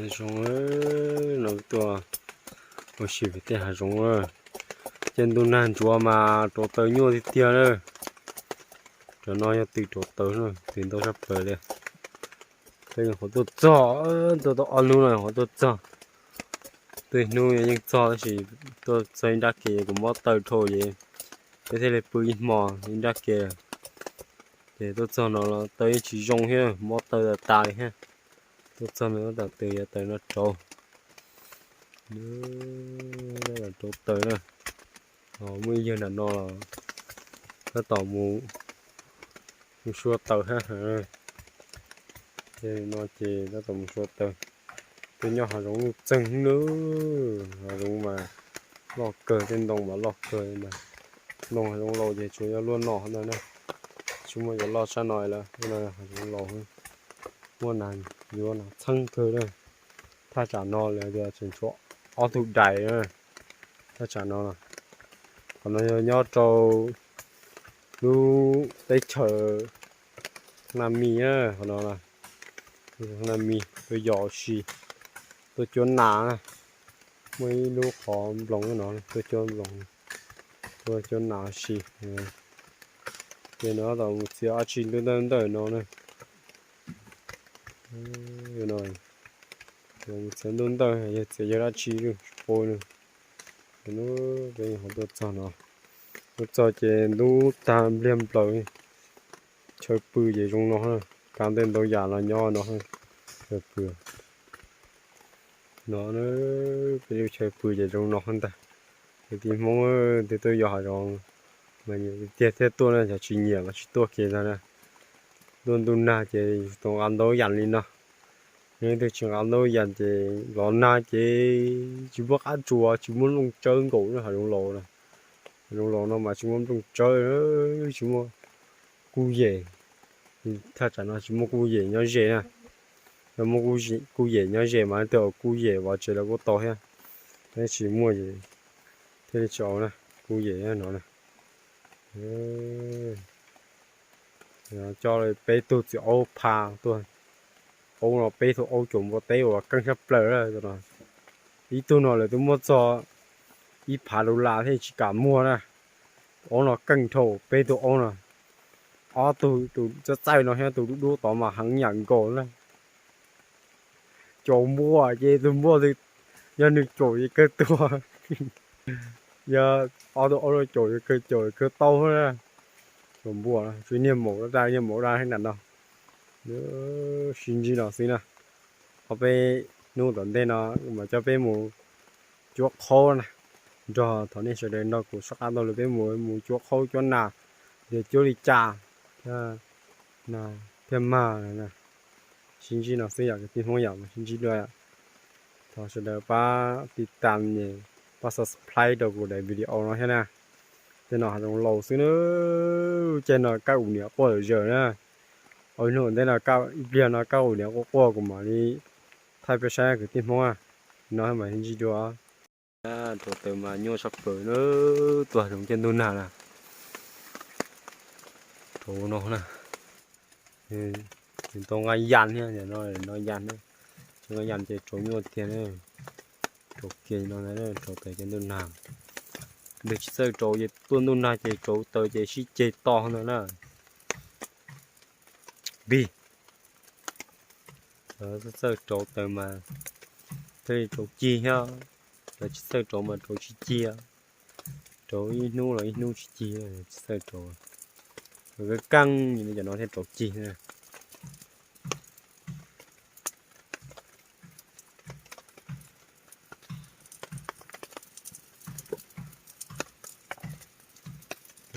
Zoo, no tuaj ua si pem tej hav zoov. Ces ntuj nag ntsuav mas rauv taws nyuaj tiag tiag na. Cov no yog twm rauv taws na, twm ntau tshaj plaws li. Peb nyuam qhuav tuaj txog, tuaj tau ob hnub no nyuam qhuav tuaj txog. Tej hnub yeej txog tab sis tuaj txog ib nrab ke kuv mob taw dhau ces peb thiaj li pw ib hmo ib nrab ke. Ces tuaj txog no los taw yeej tsis zoo thiab, mob taw tas tas li thiab. Tuaj txog no tab tom twm yuav taws no rauv, rauv taws na. Muaj ib yawg nram no los tab tom mus, mus sua taws thiab. Tej no ces tab tom mus sua taws. Tej nyob hav zoov nuj txeeg na, hav zoov mas loj kawg, tej ntoo mas loj kawg. Ntoo hav zoov laus ces tsuas yog luaj no ntag na, tsis muaj cov loj tshaj no lawm. Hav zoov laus muaj nas yuav nas txheeb kawg na. Thaj tsam no lawv tias tseem tshuav ob tug dais na. Thaj tsam no, qhov no yog nyob rau lub teb chaws Naj Mis na, qhov no Naj Mis tuaj yos si, tuaj cuab nas. Muaj ib lub qhov nploos no tuaj cuab nploos, tuaj cuab nas si. Ces no tab tom mus txiav dab tsi ntuj ntawm no na. Mus txiav ntuj ntawm, yog txiav yawg dab tsi tsis paub na. Peb ho tuaj txog no, tuaj txog ces ntub tag npliag nplaws, chaw pw ces zoo no, kav ntej ntau yam los nyob no, chaw pw no, peb lub chaw pw ces zoo no ntag. Kwv tij Hmoob twg tuaj yos hav zoov mas nyiam tiag tiag thiaj tuaj na, yog tsis nyiam los tsis tuaj kiag ntag na. Tuaj ntuj nag ces yus tau nqa ntau yam li no, yog leej twg tsis nqa ntau yam ces los nag ces tsis muaj qab tsuas, tsis muaj nplooj tsawb nkaus na. Hav zoov laus, hav zoov laus no mas tsis muaj nplooj tsawb, tsis muaj kuj yem. Thaj tsam no tsis muaj kuj yem nyob ze na. Yog muaj kuj yem nyob ze mas leej twg kuj yem vov tsev lawv kuj tau thiab. Tab tsis muaj es thiaj li tsis au na, kuj yem no na. Coj peb tug txiv aub pha tuaj, aub no peb tug aub cuam npua teb uas keej tshaj plaws no. Ib tug no lawv twb muab txog ib phav dollar thiab tsis kam muag na. Aub no keej dhau, peb tug aub no. Ob tug, tus txaij txaij no thiab tus dub dub tod mas heev yam nkaus na. Caum npua ces tus npua, yog nws caum ces kawg tuag, yog ob tug aub no caum ces kawg caum kawg tau na. Caum npua, tsuas niag maum daj, niag maum daj thiab nram no. Sib ntsib no xwb na. Ho peb hnub tom ntej no mas coj peb mus cuab qhaub na, nrog thov nej sawv daws nrog kuv soj qab taug lw peb mus, mus cuab qhaub cuab nas, tias cuab li cas thiab, nas thiaj mag na. Sib ntsib no xwb yom, kwv tij Hmoob yom, mas sib ntsib dua. Thov sawv daws pab tiv tam, pab subscribe rau kuv daim video no thiab na. Tej no hav zoov laus xwb na, caij no kab ub niam quaj zawm na. Ua ib hnub ntej no, ib pliag no kab ub niam quaj quaj kuv mam li thaij peb saib kwv tij Hmoob na. No mas sib ntsib dua. Rauv taws mas nyuaj tshaj plaws na, tuaj hav zoov caij ntuj nag na. Rauv no na, tau nqa yas thiab, no yas, nqa yas ces rauv nyuaj tiag na. Rauv kiag no, rauv taws caij ntuj nag. Leej twg tsis txawj rauv ces tuaj ntuj nag ces rauv taws ces sib ceg to ntag na. Vim lawv txawj rauv taws mas thiaj li rauv cig thiab, lawv tsis txawj rauv mas rauv tsis cig. Rauv ib hnub los ib hnub tsis cig, tsis txawj rauv. Lawv keej li cov no thiaj rauv cig.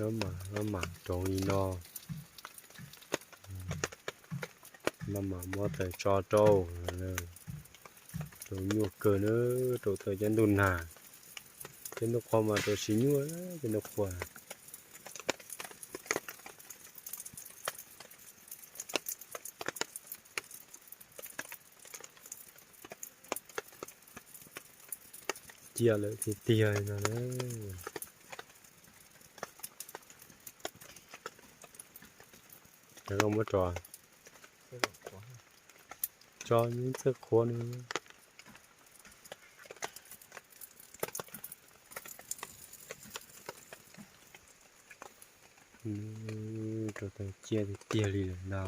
Maj mam rauv li no, maj mam muab taws tso rau. Rauv nyuaj kawg na, rauv taws caij ntuj nag. Caij ntuj qhua mas rauv tsis nyuaj, caij ntuj qhua. Cia lawm tiag tiag no na. Muab tso, tso txawj qhuav no. Tau ciaj tiag tiag li lawm ntag.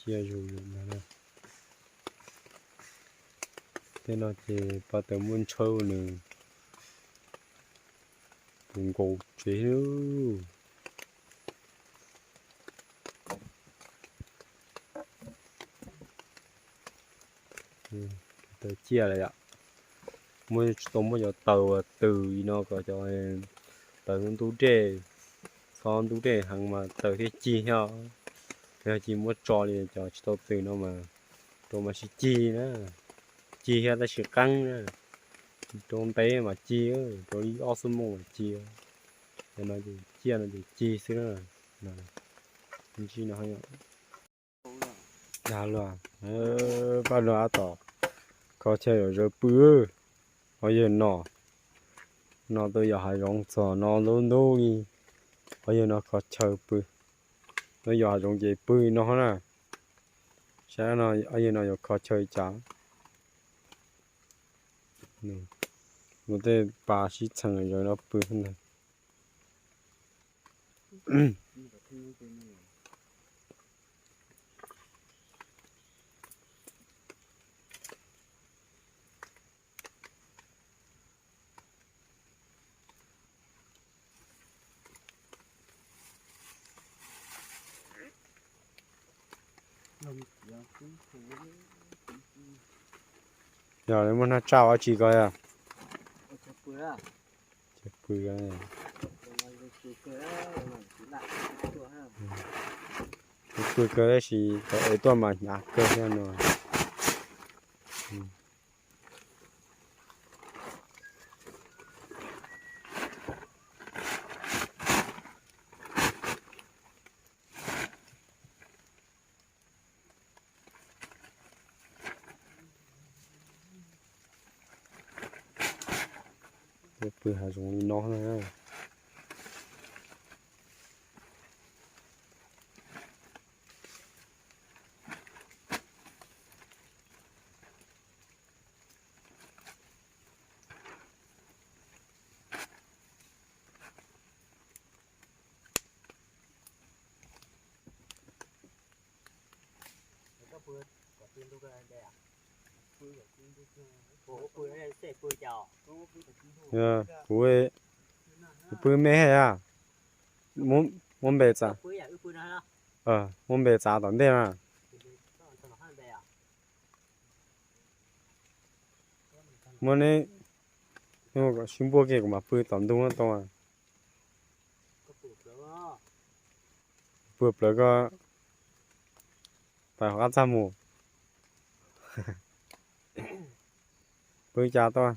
Ciaj zus lawm ntag na. Tej no ces pab tawm muaj ntshawb nws puv nkaus tsev lawm. Tawm ciaj lawm yom. Muab tsis tau muab cov taws uas tws no kom cov taws ntub dej, txhob ntub dej heev mas taws thiaj cig thiab. Yog tsis muab tso li cov tsis tau tws no mas rau mas sib cig na, cig thiab tab sis qeeb na, rau ntev mas cig, rau ib ob xuab moos mas cig. Cov no ces ciaj no ces cig xwb na. Ntsib no dag luag, pab luag ab tom kho chaw yuav zawv pw. Ob yawg no, no tuaj yos hav zoov txog no ntub ntub li. Ob yawg no kho chaw pw, tuaj yos hav zoov ces pw no na. Saib no ob yawg no yuav kho chaw cas. Mus tej pas sib txheem zawv no pw ntag. Yog muaj nag tsaj ua tsi ko yog? Ces pw, pw kawg tab sis tau es tuaj mas hnyav kawg thiab no. Pw hav zoov li no na. Kuv, kuv pw me ha, muab npe txav, muab npe txav tom ntej na. Muab neb, kom sib npuaj kiag kuv mam pw tom ntug no tau. Pw plawv ko, pais qab txaj mus. Pw cas tau.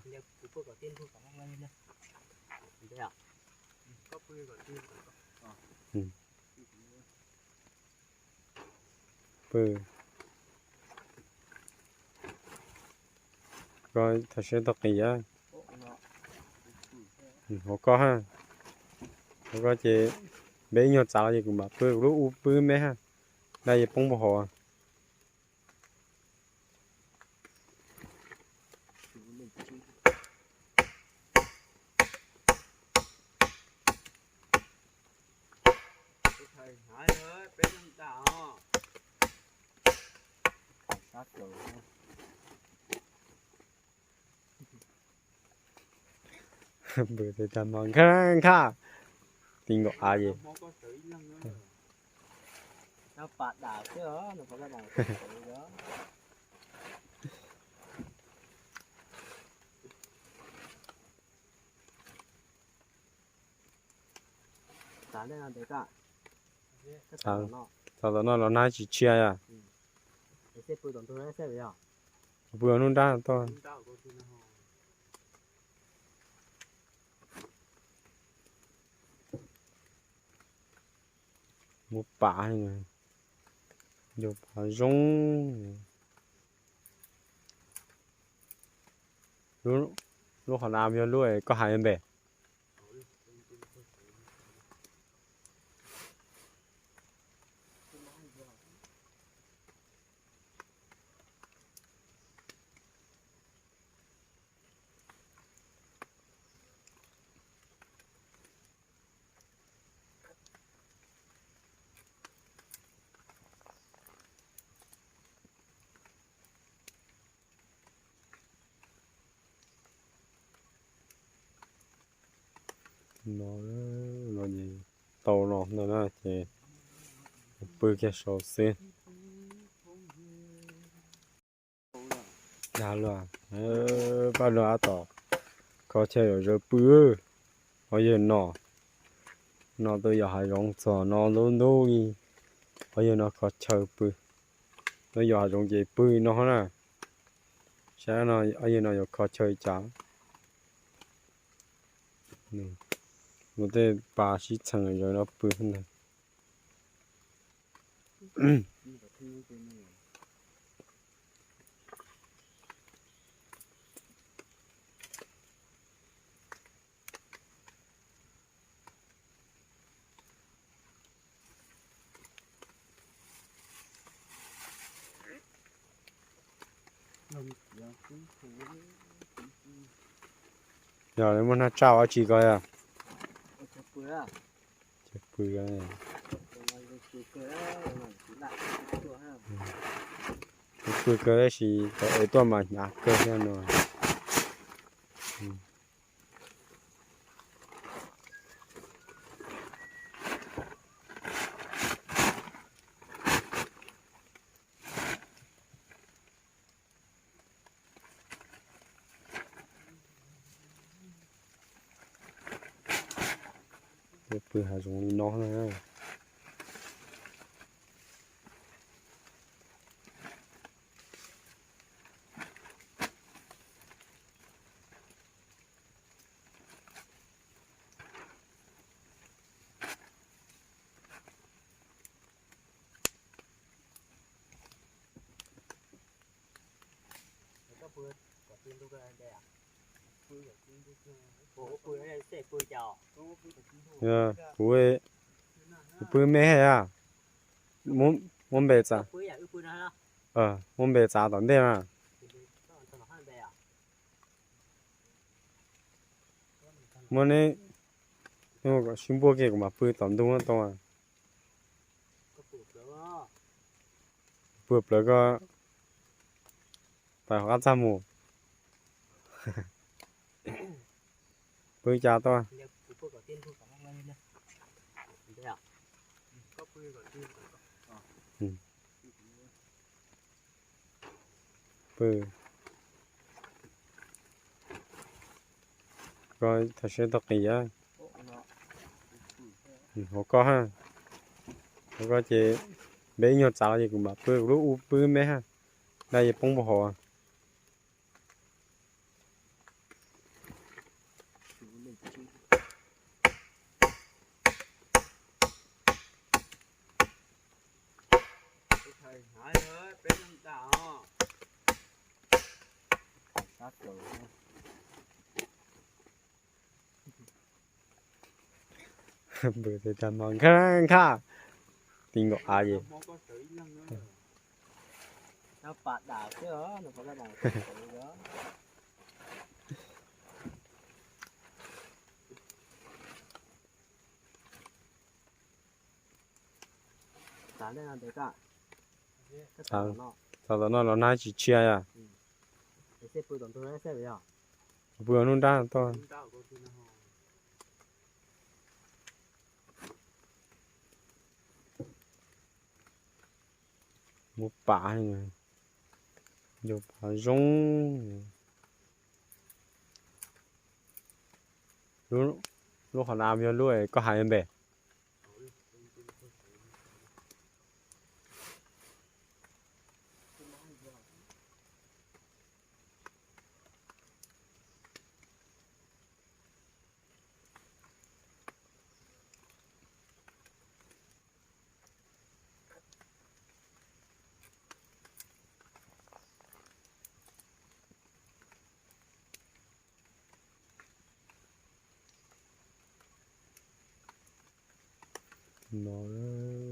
Pw, ko tham siab tau qis. Hauv ko ha, hauv ko ces npe ib nyuag txav los ces kuv mam pw kuv lub ub pw me ha, daj yeej poob npaum hauv. Pw tes tag hmo nkaj nkaj, ti nkaum av ces. Txog tom no los nag tsis tshia yom. Pw hnub nrab tau. Muab pam, yog pam zoo. Lub qhov nav yog lub koj hais npe. No, no ces tau no ntawd na ces pw kiag saud xwb. Dag luag, paj luag ab tom kho chaw yuav zawv pw. Qhov yawg no, no tuaj yos hav zoov txog no ntub ntub li. Qhov yawg no kho chaw pw, tuaj yos hav zoov ces pw no na. Saib no, qhov yawg no yuav kho chaw cas. Mus tej pas sib txheem zawv no pw ntag. Yog muaj nag tsaj ua tsi ko yog? Pw, pw kawg tab sis tau es tuaj mas hnyav kawg thiab no. Peb pw hav zoov li no na. Kuv, kuv pw me a, muab npe txav, muab npe txav tom ntej mas. Muab neb, kom sib npuaj kiag kuv mam pw tom ntug no tau. Pw plawv ko, pais qab txaj mus. Pw cas tau. Pw. Koj tham siab tau qis. Hauv koj ha, hauv koj ces npe ib nyuag txav los ces kuv mam pw kuv lub ub pw me ha, daj yeej poob puag hauv. Npawg tes tag hmo nkag nkag, ti nkaum av ces. Txav tom no los nag tsis tshia yom. Pw hnub nrab tau. Muab pam, yog pam zoo. Lub qhov no yog lub koj hais npe. No,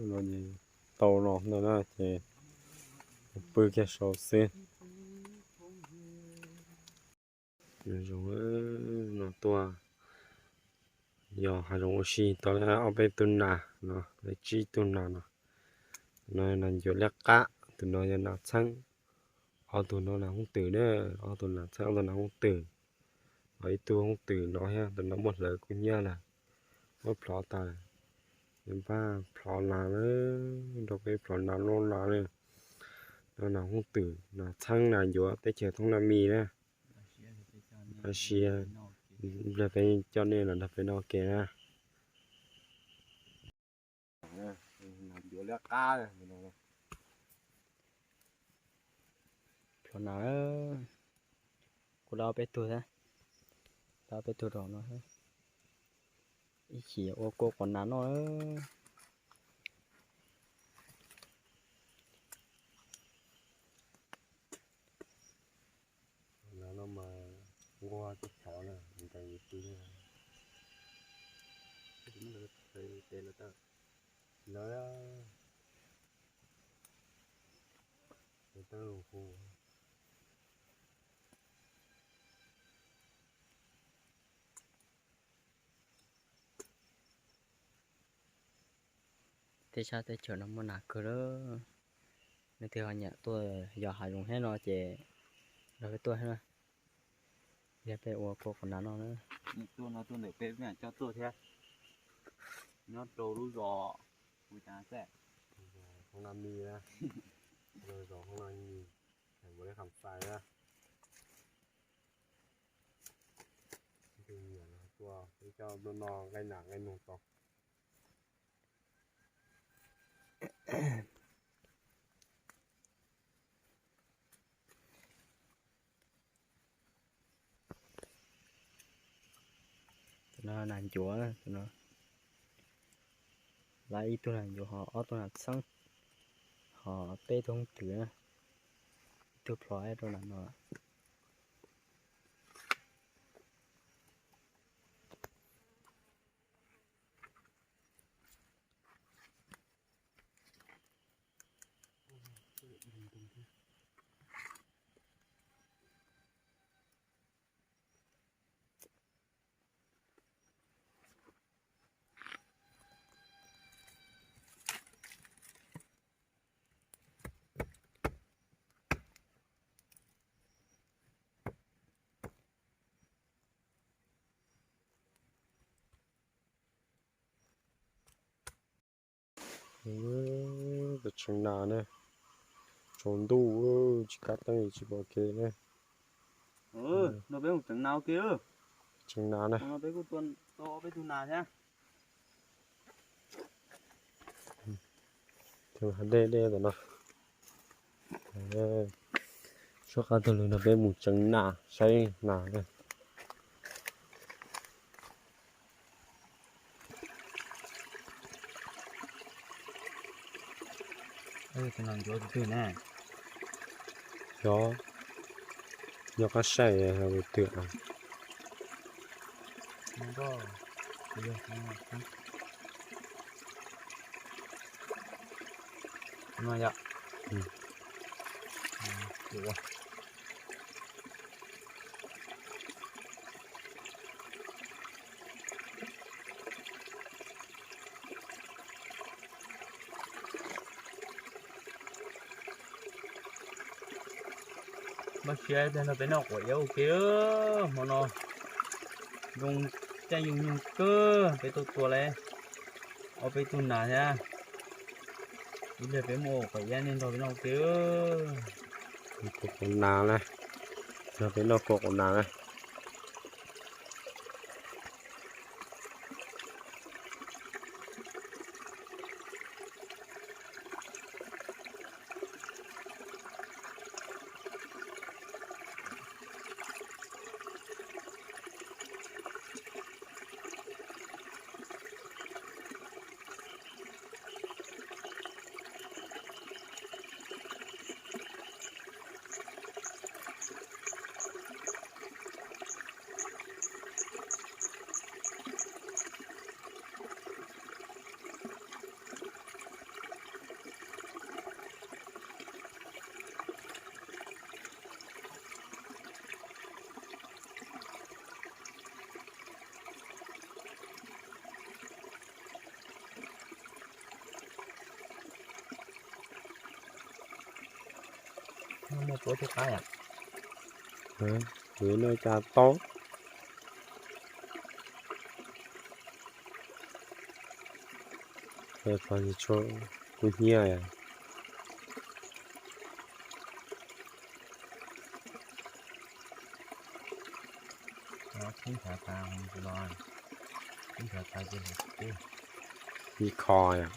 no ces tau no ntawd na ces pw kiag saud xwb. Zoo no tuaj yos hav zoov ua si tau ob peb tug nas no, peb tsib tug nas no. Tus no nas ncuav liab qab, tus no yog nas txheeb, ob tug no nas hooj twm na, ob tug nas txheeb ob tug nas hooj twm. Ho ib tug hooj twm no thiab, tus no muaj hlawv kub hnyiab lawm. Muab plhov tas, npaj plhov nas na, nrog peb plhov nas noj nas na. No nas hooj twm, nas txheeb, nas ncuav teb chaws Thoob Nab Mis na. Tab sis npleg peb coj nej los nrog peb noj ke na. Plhov nas, kuv dab peb tug, dab peb tug rau no, ib chim ua kua quas nas noj. Nas no mas nquag tib chov na, ntees yus pw li. Lawv, lawv tab lus hu. Teb sab teb chaws no muaj nas kawg lawm. Leej twg ho nyiam tuaj yos hav zoov thiab no ces nrog peb tuaj thiab na. Yog peb ua kua quas nas noj na. Tuaj no tuaj ntawm peb, peb coj tuaj thiab. Nyob rau lub zos, kuv cas xwb, Hoob Nab Mis na, zos Hoob Nab Mis, thành phố Lê Kham Sai na. Leej twg nyiam los tuaj, peb coj tuaj noj nqaij nas nqaij noog tau. Tus no nas ncuav, tus no lawv ib tug nas ncuav ho ob tug nas txheeb, ho peb tug hooj twm, ib tug plhov rau nas no. Tseev nas ne, tsaus ntuj tsis kab teeb tsis pom kev ne. No peb mus tseev nas ua ke. Tseev nas ne. Peb kuj tua peb tug nas thiab. Dej dej ntawm no. Soj qab taug lw no peb mus tseev nas saib nas na. Cov nyob qab saib twg. Npaj siab tag nrog peb noj quav iab ua ke. Hmo no zoo caij zoo nyoog kawg, peb tuaj tua lawm ob peb tug nas thiab. Ib pliag peb mus ua quav iab nej nrog peb noj ua ke. Kua quav nas na, nrog peb noj kua quav nas na. Muaj pluav thiab qab yom. Noj cas tob. Qhov tshuaj kub hnyiab. Ib kho yom.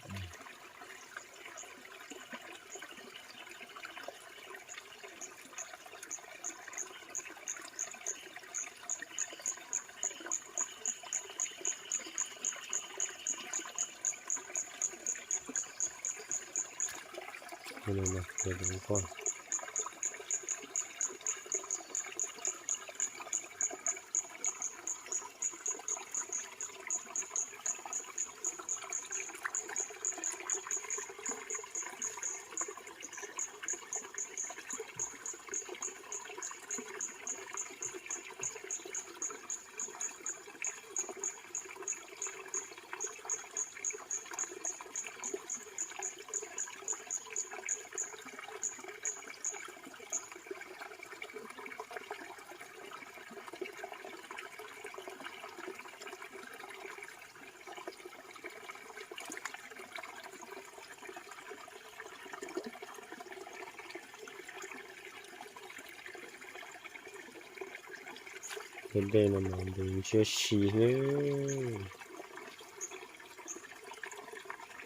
Cov dej no mas ntev ntshiab si ne.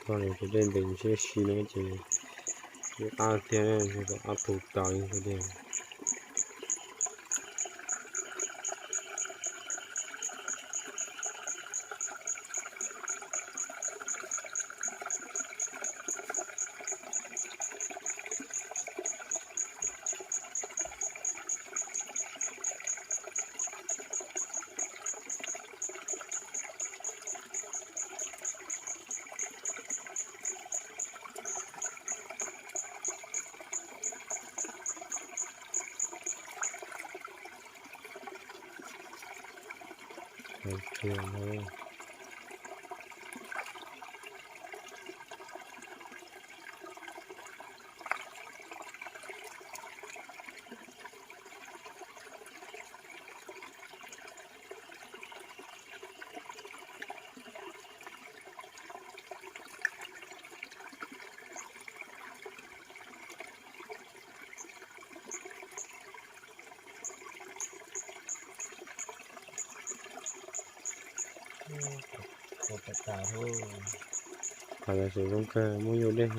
Toj no cov dej ntev ntshiab si no ces yeej ab thiab, ab tug tas li thiab. Qhov los xyov zoo kawg muaj yuj dej.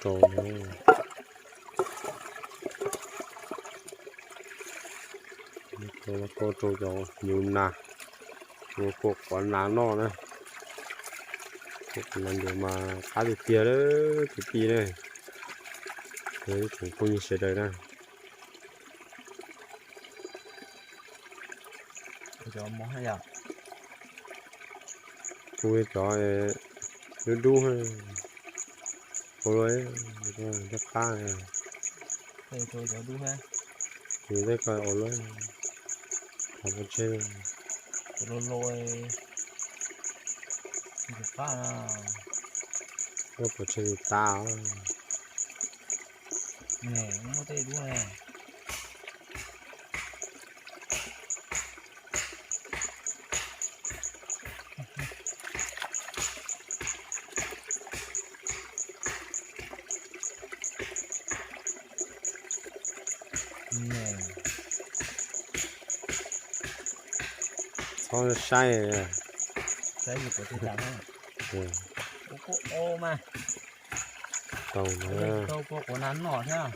Rau na, rau cov nyuv nas, ua kua quav nas noj na. Kua quav nas ntiav mas qab tiag tiag lawm kwv tij na, ib tsoom phooj ywg sawv daws na. Kuv cov dub dub, ua luaj thiab qab. Kuv tej ko ua luaj, qhov pov tseg, qhov pov tseg tas. Muaj tej dub ne. Txhob saib, saib yus puas tsis tas na. Ua kuj o mas. Tau na. Tau kua quav nas noj thiab.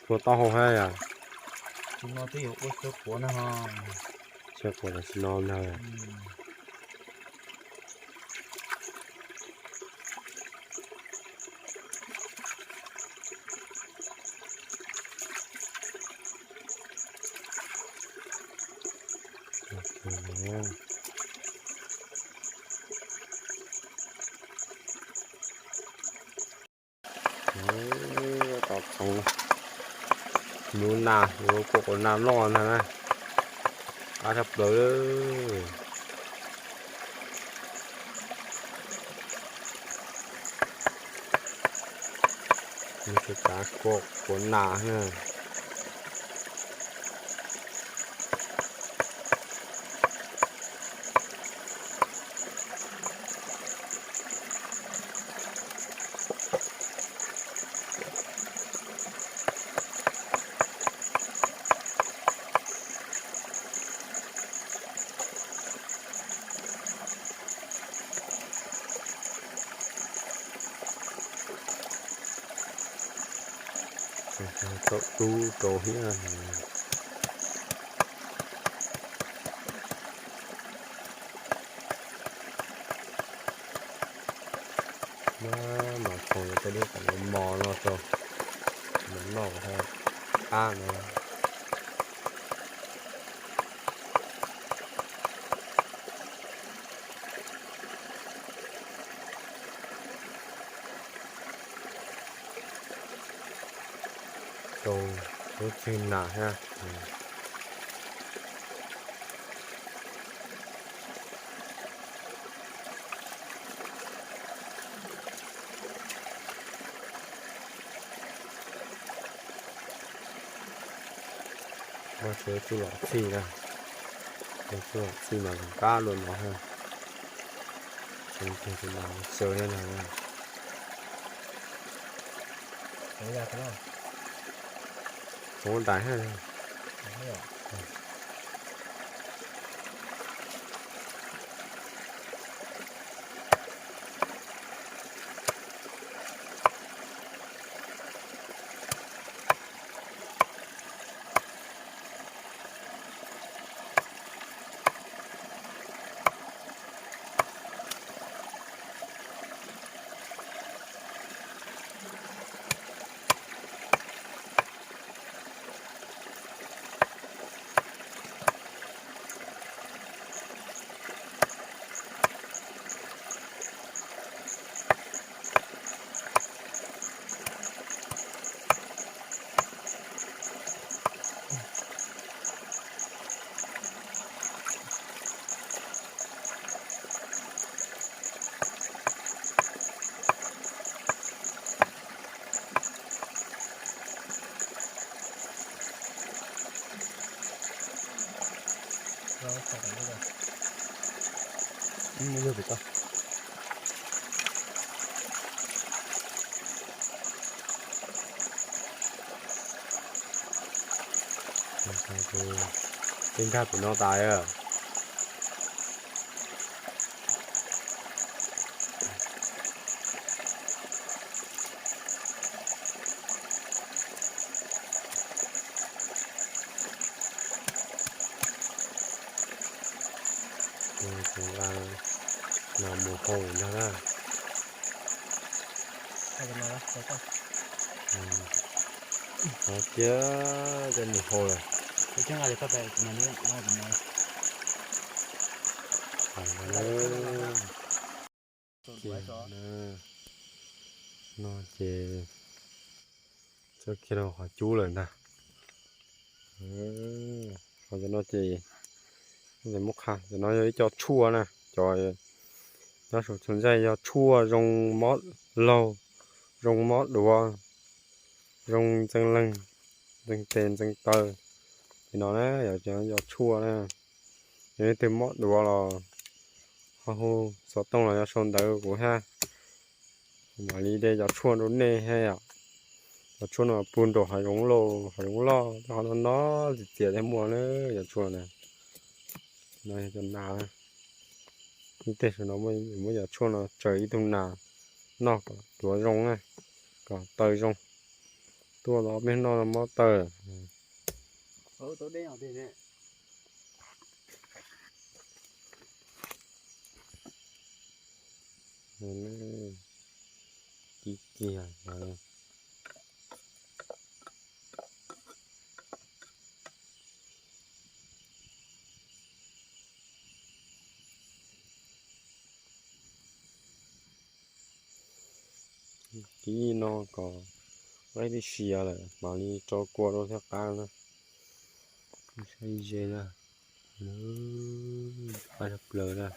Tua taub hau hab yom. Tus no twb yuav ua tsawg quav na ho. Tsawg quav tam sim no ntag. Txhoov nyuv nas, yuav kuam quav nas noj ntag na. Qab tshaj plaws. Nws tsis kav kuam quav nas na. Txaum tub rau thiab. Mas khoom tej dub kom mos no rau mus noj qab no. Rau lub txwg nas thiab. Muab tsuj los txhij na, tsuj los txhij mas zoo qab dua no ha. Tsuj los xyaw thiab no. Tsuj ntais ha. Peb nkag pem no tas. Tus nqa no mus hau ntag na. Hau tiag, coj mus hau lawm. No ces txawb kiag rau qhov cub lawm ntag. Qhov cov no ces, ces muab qha, cov no yog ib co tshuaj na, cov nyob saum txhua ntxaij yog tshuaj zoo mob laug, zoo mob duav, zoo ntxeev leeg, ntxeev tes ntxeev taw. Ces no na, yog tshuaj na, yog leej twg mob duav los ho hu xov tooj los yog sau ntawv kuv thiab, mam li de cov tshuaj rau nej thiab yom. Cov tshuaj no pw nraum hav zoov lauj, hav zoov loj, cov hav no no txias txias thiaj muaj na, cov tshuaj na. No yog cov nas, ib teg saum no muab cov tshuaj no tsaws ib tug nas noj kom duav zoo na, kom taw zoo. Tuaj los peb noj mob taw. Kib kiag. Kib no kom Qaib twb sia lawm mam li rau kua rau thiaj qab na. Saib ze na, qab tshaj plaws na.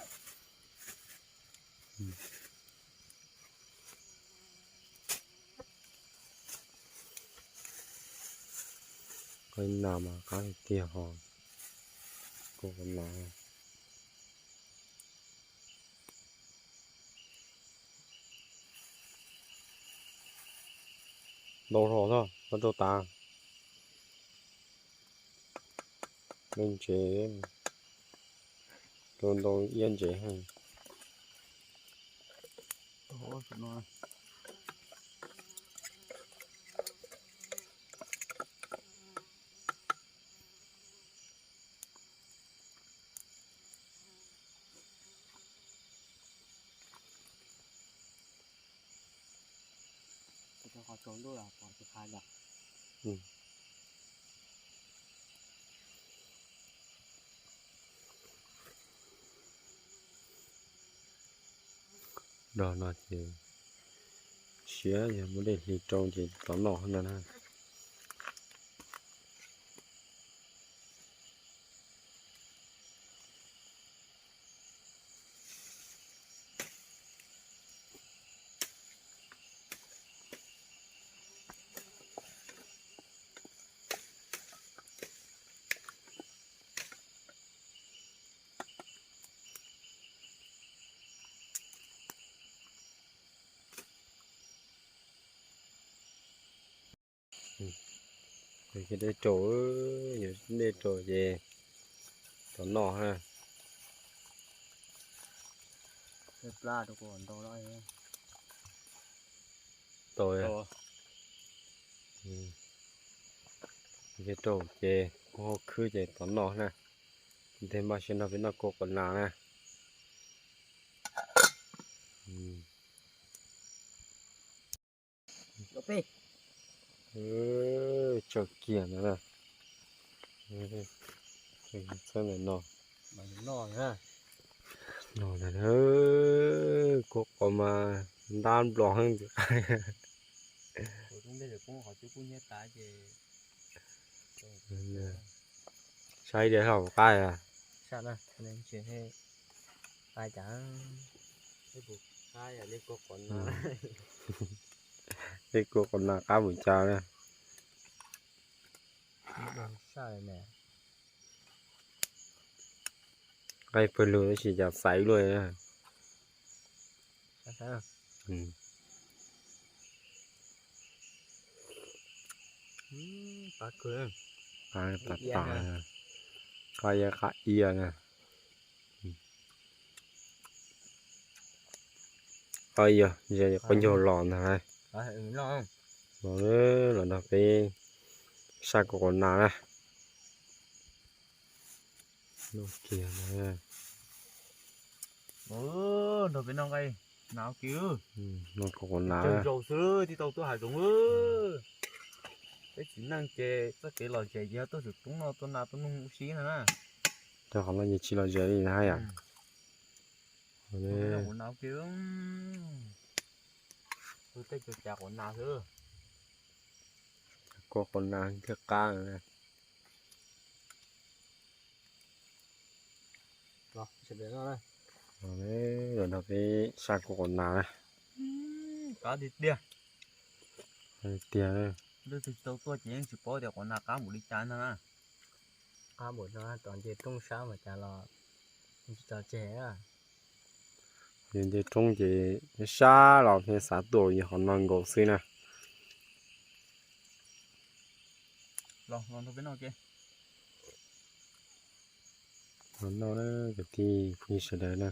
Qaib nas mas qab tiag tiag ho, kua qos nas. Ntau hlo xwb, tau rau tas. Ntau ntsev, rau ntau iab ntsev heev. Qhov tsaus ntuj los pom tsis qab lawm. Dag no ces siav yog muaj dej hli rau ces rov noj no na. Dej rau, yuav dej rau ces rov noj na. Tau, dej rau ces kuj hauj khwb ces rov noj na. Ntej mas sim nrog peb noj kua qos nas na. Tsawg kiag no na. Txhawb ntawm no. No ntag, kua qos mas ntab nplos heev. Saib diav hlau qab a. Tej kua qos nas qab npaum cas na. Qaib pawg lug tab sis cas xaiv luaj na. Qab tas tas, qab iab qab iab na. Qab iab, quab ncaug los ntag. Los, los nrog peb saj kua qos nas na. Noj kiag na. Nrog peb noj nqaij nas kiag. Noj kua qos nas. Zaum xwb tib tau tuaj hav zoov. Peb txiv neej ces txoj kev lom zem ces yog tuaj tsum roob no tua nas tua noog ua si no na. Rau qhov no ces tsis lom zem li na yom. Qos nas kiag. Tej cov cas qos nas xwb. Kua qos nas thiaj qab. Los nrog peb saj kua qos nas na. Qab tiag tiag. Tiag tiag. Leej twg tsis tau tuaj ces yeej tsis paub tias qos nas qab npaum li cas ntag na. Qab npaum no tso nce roob sab mas cas los tsis tso tseg. Nce roob ces sab los thiaj xav tuaj yog qhov no nkaus xwb na. Los, los nrog peb noj ke. Los noj na kwv tij phooj ywg sawv daws na.